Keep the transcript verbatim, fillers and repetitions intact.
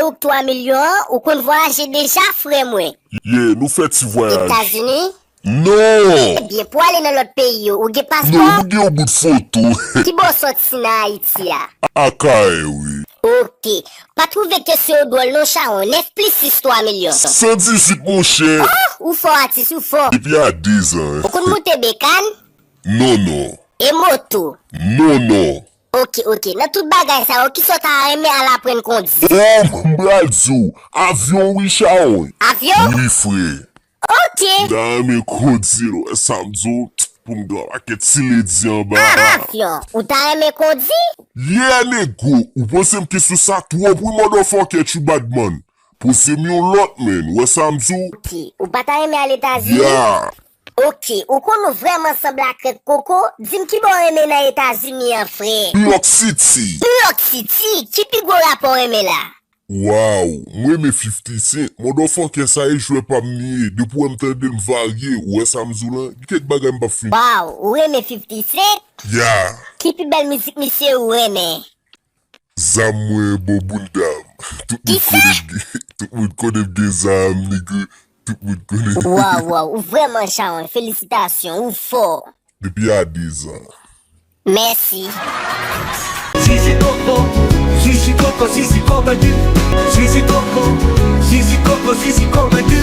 ou k twa milyon an, ou konn vwayaje deja, frè mwen. Yeah, nou fè ti vwayaj. Etazini? Non! Ebyen, pou ale nan lòt peyi yo, ou gen paspò? Non, m gen yon bout foto. Ki bò w sòti nan Ayiti a? Akayè, wi. Ok. Pa twouve kesyon yo dwòl non, Chawon. Nèf plis sis, twa milyon. San dizuit, monchè. Oh, ou fò, atis, ou fò. Depi a dezan. Ou konn moute bekàn? Non, non. E moto? Non, non. Ok, ok. Nan tout bagay sa yo, kisa w ta renmen al aprann kondi? Oh, m pral di w. Avyon, wi, Chawon. Avyon? Wi, frè. Ok. M ta renmen kondi l, wè sa m di w, pou m gen yon pakèt ti ledi anba. Ah, avyon. Ou ta renmen kondi? Yeah, nego, ou panse m kesyon sa twòp, wi, motherfucker, you bad man. Poze m yon lòt, man, wè sa m di w? Ok. Ou pa ta renmen al Etazini? Yeah. Ok. Ou konn ou vrèman sanble ak krèk koko? Di m ki bò w renmen nan Etazini an, frè. New York City. New York City? Ki pi gwo rapè w renmen la? Wow, m renmen fifty Cent. Motherfucker, sa e jwè pa m li ye. Depi w wè m tande l, m varye. Ou wè sa m di w lan? Gen kèk bagay m p ap fin. Wow, ou renmen fifty Cent? Yeah. Ki pi bèl mizik misye ou renmen? Zam mwen bò bounda m. Tout moun Kisa? Konnen m gen, tout moun konnen m gen zam, nigga. Tout moun konnen. Wow, wow, ou vrèman Chawon. Felisitasyon, ou fò. Depi a dezan. Mèsi. Zizi koko, zizi koko, zizi koko di. Zizi koko, zizi koko, zizi koko di.